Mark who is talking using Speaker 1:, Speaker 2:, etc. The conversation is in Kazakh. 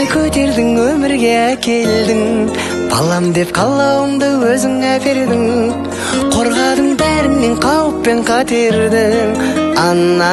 Speaker 1: Аямай көтердің, өмірге әкелдің. Балам деп қалауымды өзің әпердің. Қорғадың бәрінен, қауіп пен қатердің. Ана.